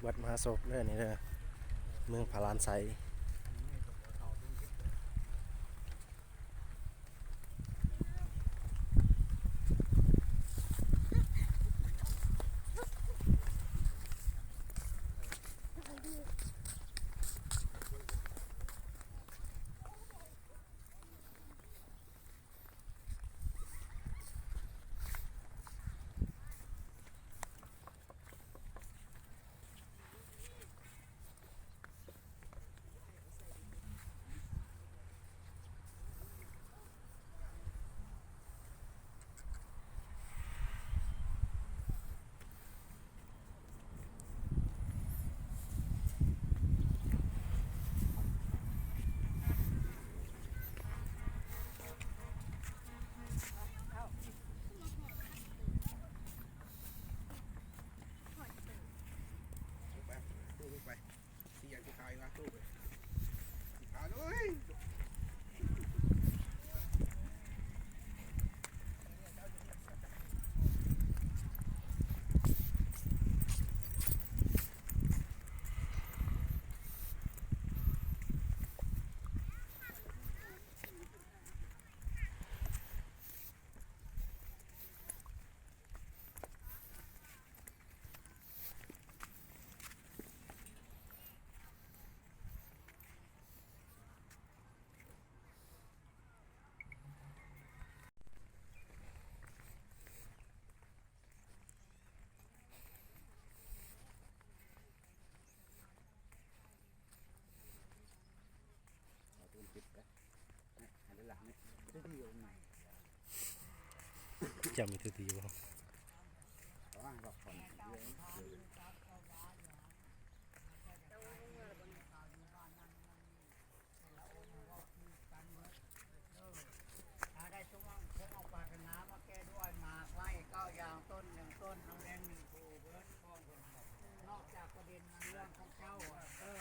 ວັດມະຫາໂສກເດີນີ້ເດີ ເມືອງພະລານໄຊ. ຈຳໄປຖືກທີ່ບໍ່? ຖ້າໄດ້ສົມຫວັງ ເພິ່ນເອົາປາຖະໜາມາແກ່ດ້ວຍໝາກໄມ້ເກົ້າຢ່າງ ຕົ້ນໜຶ່ງຕົ້ນ ນ້ຳແດງໜຶ່ງພູ ເບິດຂອງເພິ່ນ ນອກຈາກປະເດັນເລື່ອງຂອງເຈົ້າ ເອີ.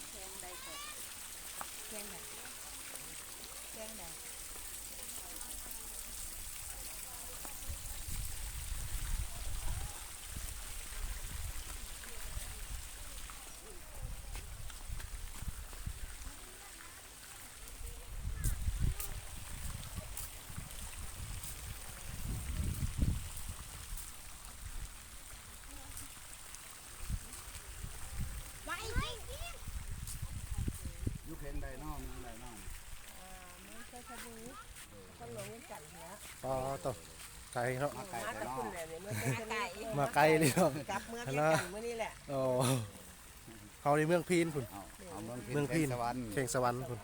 ແຂງໃດກໍ ແຂງໃດ ແຂງໃດ? ນະຄອນຫຼວງວຽງຈັນຫັ້ນແຫຼະ. ອໍ ໂຕ ໄກເນາະ ມາໄກແທ້ເນາະ ມາແຕ່ພຸ້ນແຫຼະ ເມືອແຕ່ເທິງ ມາໄກເລີຍເນາະ ກັບເມືອວຽງຈັນມື້ນີ້ແຫຼະ. ໂອ້ ເຮົາໃນເມືອງພີນພຸ້ນ ເອົາ ເມືອງພີນ ເມືອງພີນ ແຂວງສະຫວັນ ແຂວງສະຫວັນພຸ້ນ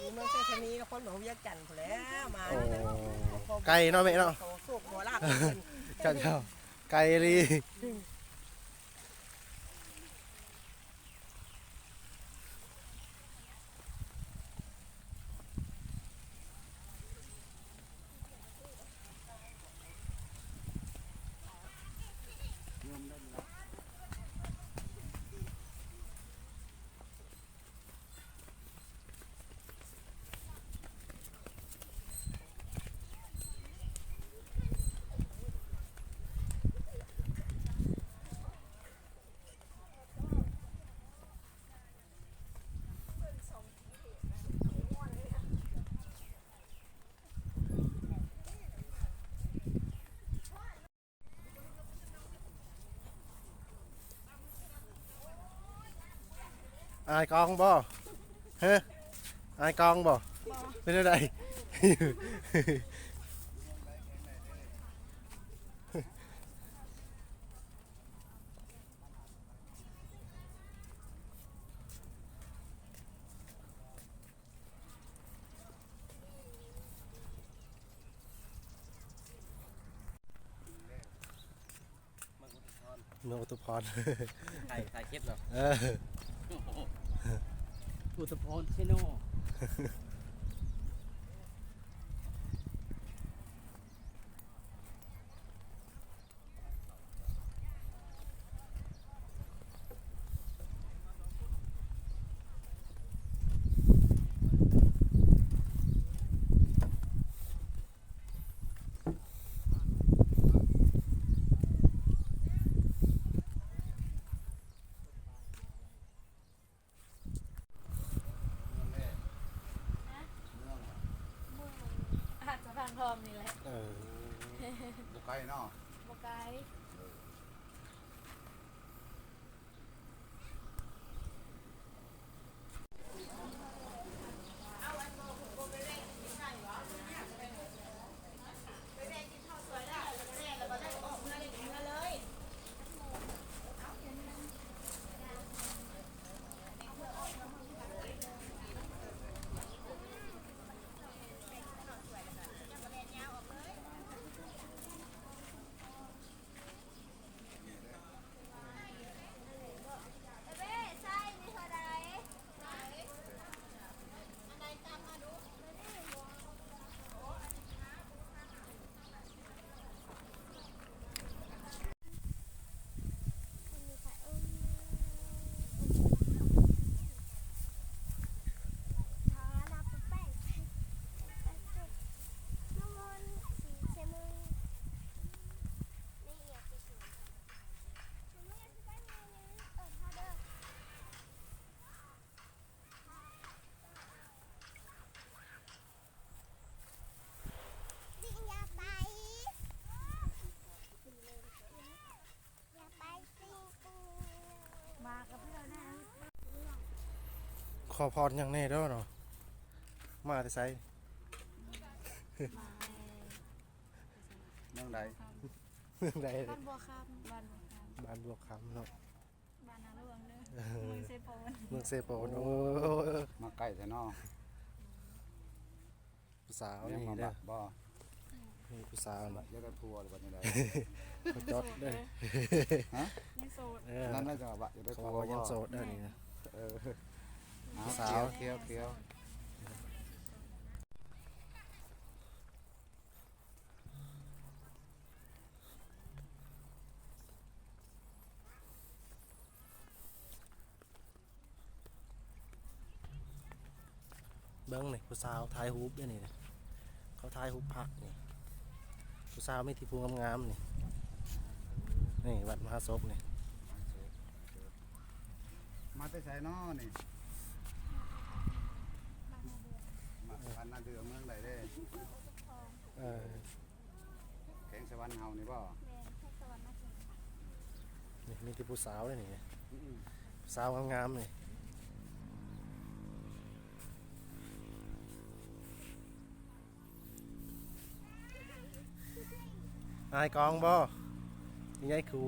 ຢູ່ເມືອງໄຊທານີ ນະຄອນຫຼວງວຽງຈັນພຸ້ນແຫຼະ ມາ ໂອ້ ໄກເນາະແມ່ເນາະ ຂໍໂຊກຂໍລາບ ເຈົ້າ ເຈົ້າ ໄກອີ່ຫຼີ. ອາຍກ້ອງບໍ່? ຮະ? ອາຍກ້ອງບໍ່? ບໍ່. ເປັນແນວໃດ? ເມືອງອຸທຸພອນ ເມືອງອຸທຸພອນ ຖ່າຍ ຖ່າຍຄລິບເນາະ ເອີ ອຸທຸພອນ Channel. ອາດຈະພັງທອງນີ້ແຫຼະ. ເອີ ບໍ່ໄກເນາະ ບໍ່ໄກ. ຂໍພອນຫຍັງແດ່ເດີເນາະ? ມາແຕ່ໃສ? ເມືອງໃດ? ເມືອງໃດ? ບ້ານບົວຄຳ ບ້ານບົວຄຳ ບ້ານບົວຄຳເນາະ. ບ້ານນາຫຼວງເດີ ເມືອງເຊໂປນ ເມືອງເຊໂປນ. ໂອ້ ມາໄກແທ້ເນາະ. ຜູ້ສາວນີ້ເດີ ບໍ່ ນີ້ຜູ້ສາວນີ້ ຢາກໄດ້ຜົວຫຼືວ່າຈັ່ງໃດ? ເຂົາຈອດເດີ ຮະ? ຍັງໂສດ. ເອີ ນັ້ນແຫຼະ ຈັ່ງວ່າຢາກໄດ້ຜົວ ຍັງໂສດເດີນີ້ນະ. ເອີ ຜູ້ສາວ ຂຽວໆ. ເບິ່ງນີ້ ຜູ້ສາວຖ່າຍຮູບເດ້ນີ້ນະ ເຂົາຖ່າຍຮູບພັກນີ້ ຜູ້ສາວມີແຕ່ຜູ້ງາມໆນີ້. ນີ້ວັດມະຫາສົບນີ້. ມາແຕ່ໃສນໍນີ້? ມາ ບ້ານນາເດືອ ເມືອງໃດເດ້? ເອີ ແຂວງສະຫວັນເຮົານີ້ບໍ່? ແມ່ນ ແຂວງສະຫວັນນະເຂດ. ນີ້ມີແຕ່ຜູ້ສາວເດ້ນີ້ ອືມ ຜູ້ສາວງາມໆນີ້. ອາຍກ້ອງບໍ່? ໃຫຍ່ຄູ.